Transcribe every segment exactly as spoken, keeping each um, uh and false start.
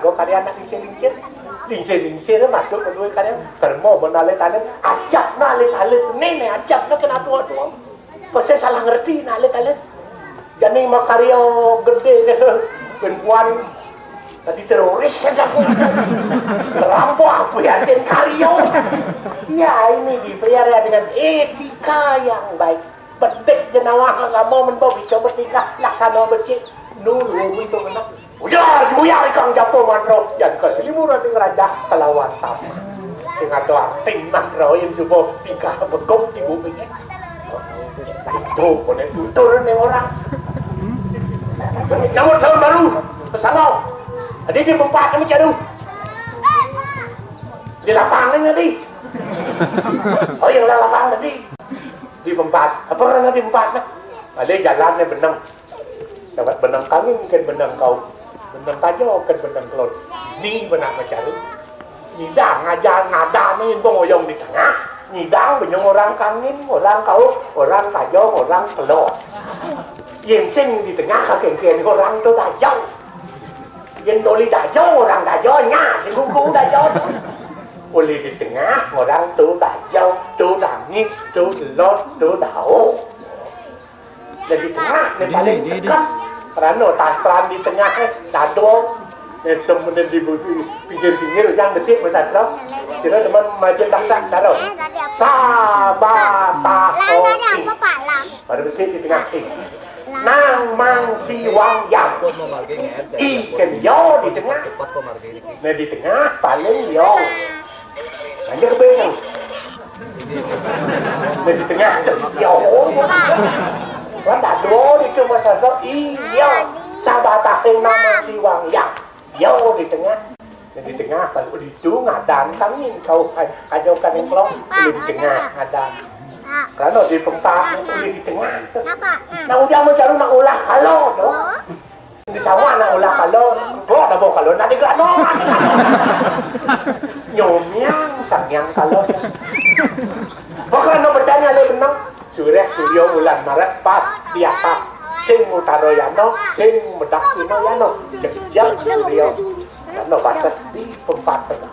Go karya anak lingsir-lingsir. Lingsir-lingsir masuk kedua karya. Kermo ben alit-alit. Ajab na alit-alit. Nenek ajab na kena tua-tua. Kok saya salah ngerti na alit-alit. Jani mau karya gede deh. Perempuan tadi teroris saja. Rampok apa ya, Jen, karya. Ya, ini dipelihara dengan etika yang baik. Bedik jenawah agama men bau bicara bertingkah laksana becik. Nulu itu kena. Ujar juyar ikang japo mantra yang keselimuran ning raja kelawan tamat. Sing ada arti mantra yang coba tingkah begok di bumi. Itu konek tutur ning orang. Nyambut tahun baru, pesalau. Tadi di tempat kami cari. Di lapangan tadi. Oh, yang lapangan tadi. Di tempat. Apa karena di tempat? Ada jalannya benang. Dapat benang kangin, kan benang kau. Benang kajo, kan benang kelon. Ni benak mencari. Nyidang aja ngadan ni bong oyong di tengah. Nyidang benyong orang kangin, orang kau, orang kajo, orang kelon. Yen sing di tengah kakengken orang tu dajau. Yen oli dajau, orang dajau, nya si kuku dajau. Oli di tengah, orang tu dajau, tu dangin, tu kelon, tu dau. Jadi tengah ni paling sekat. Kerana tasran di tengah ni dado. Ni semua di pinggir-pinggir yang besi bertasra. Kira teman majin daksa cara. Sabataho. Pada besi di tengah ni. Nang mang si wang yang. Ikan yo di tengah. Nah, di tengah paling yo. Hanya kebayang. Nah, di tengah tu. Ya Allah. Kan tak dua itu masa tu. Iya. Sabataho nang mang si wang yang. Yo di tengah. Nah, di tengah kalau di tu ngadan kami kau kajau kan kelong di tengah ngadan. Kerana di tempat itu di tengah. Nah, udah mau cari nak ulah kalau tu. Di sawah nak ulah kalau, gua ada bawa kalau nak digerak no. Nyomiang sangyang kalau. Bukan no bedanya le benang. Surya surya bulan Maret pas di atas. Sing utara yano, sing medak sino yano. Kejang surya. Yano batas di tempat tengah.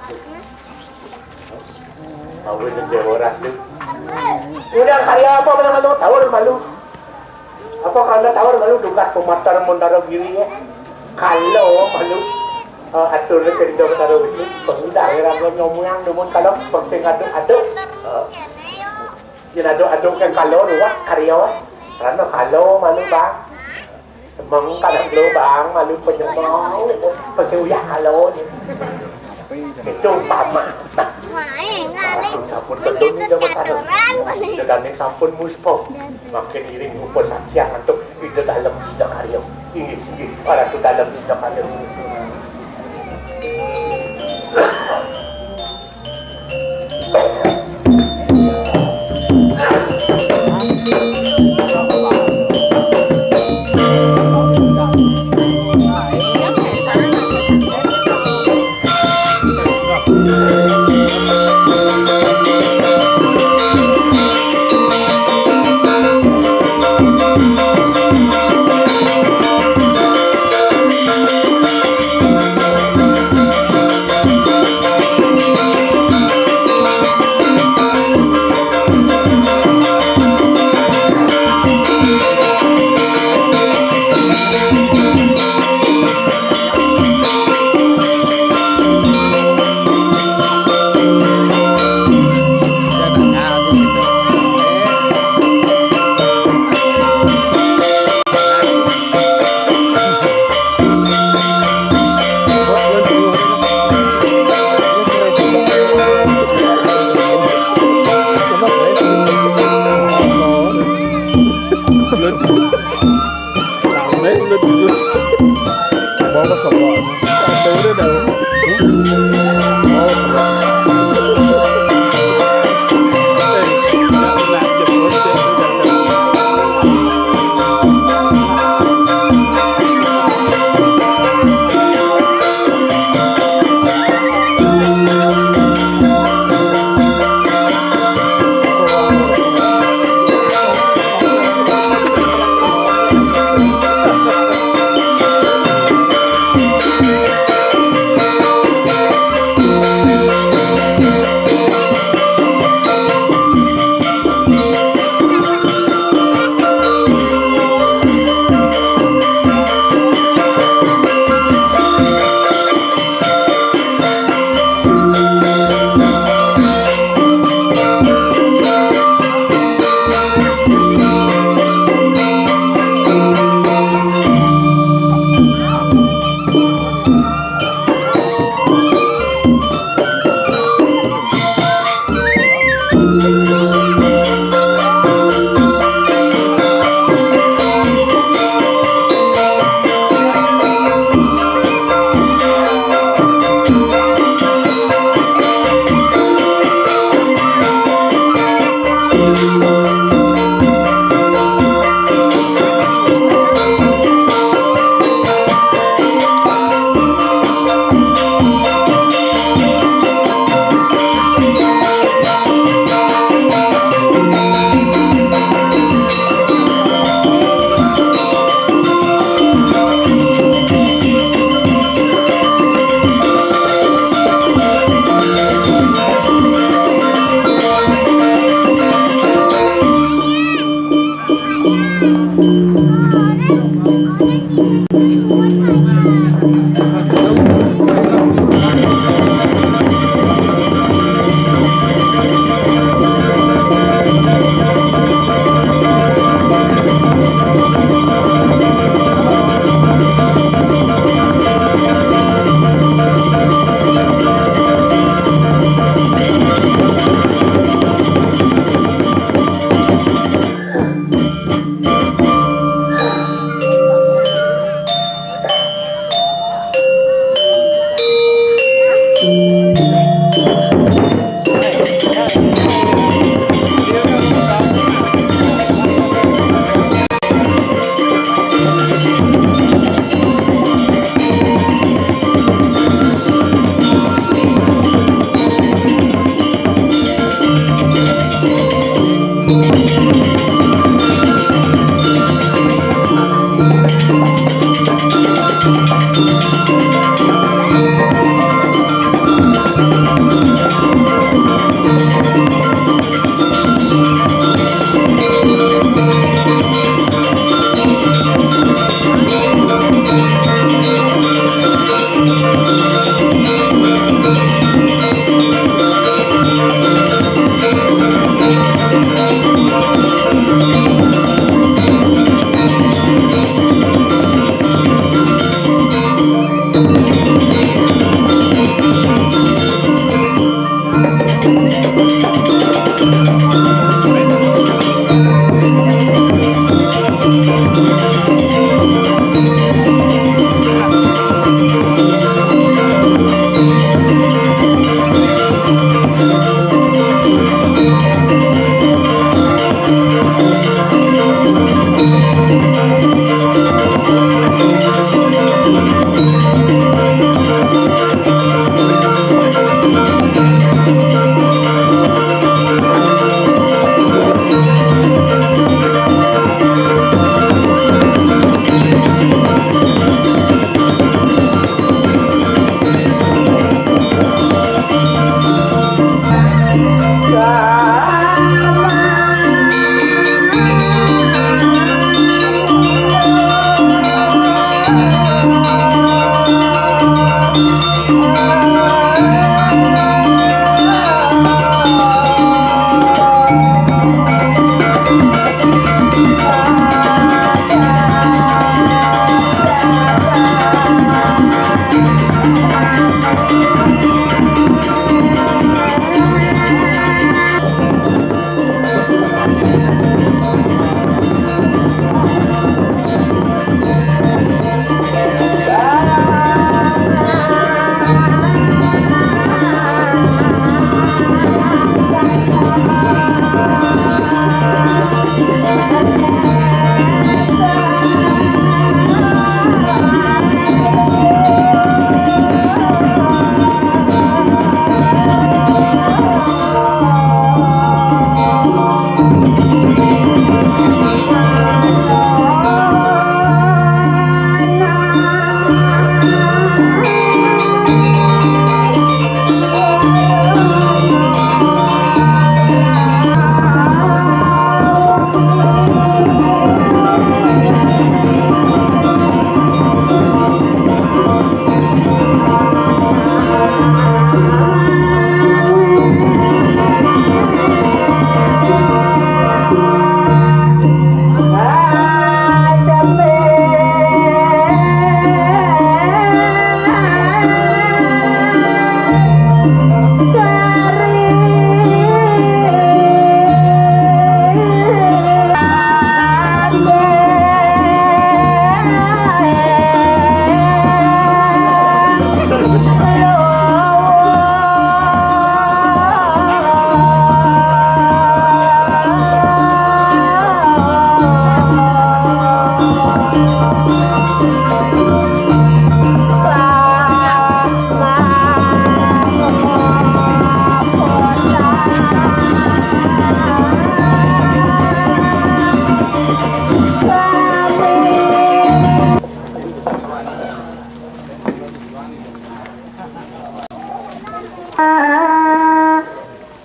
Awin nang dewa ratu. Udah karya apa bilang anu? Tawar malu. Apa karena tawar malu dukat pematar mondaro giri ya? Kalau malu eh, atur ni kerja betara wisnu, pengidah orang belum nyomuyang dumun kalau pengse ngaduk-aduk. Eh, Dia aduk-aduk kan kalau ruwet karya. Kerana kalau malu bang. Semang kadang gelombang, malu penyemang. Pasti uyak kalau ni. Itu sama. Sampun, sampun belum ni dah bertahan. Kita dah ni sampun muspok. Makin iring rupa saksian antuk. Kita dalam sidang hari ini. Ini, ini. Para tu dalam sidang hari ini.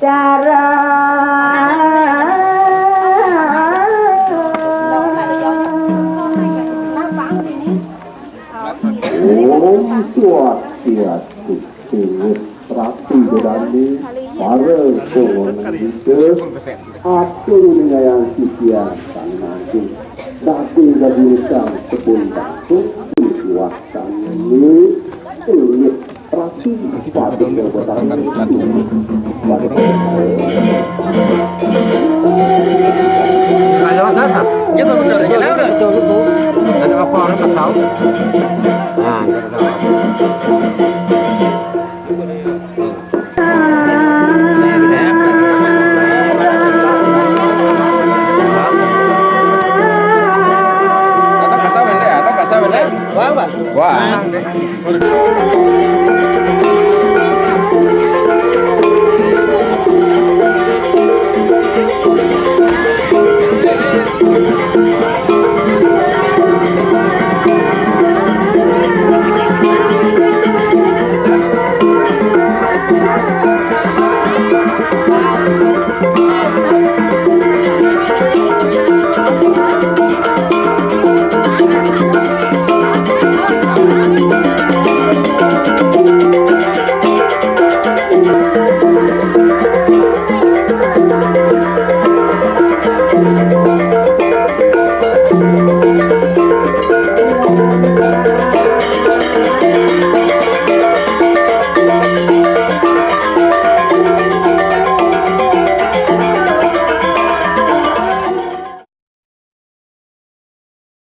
Cara. Om Swastiastu. Inggih Ratu Godani, para kongkonan kita, atur ningayang titiang Sang Agung. Dadi gaguritan kebun batu, diwastani inggih Ratu Paduka Godani. Ada apa? Ada apa? Nah,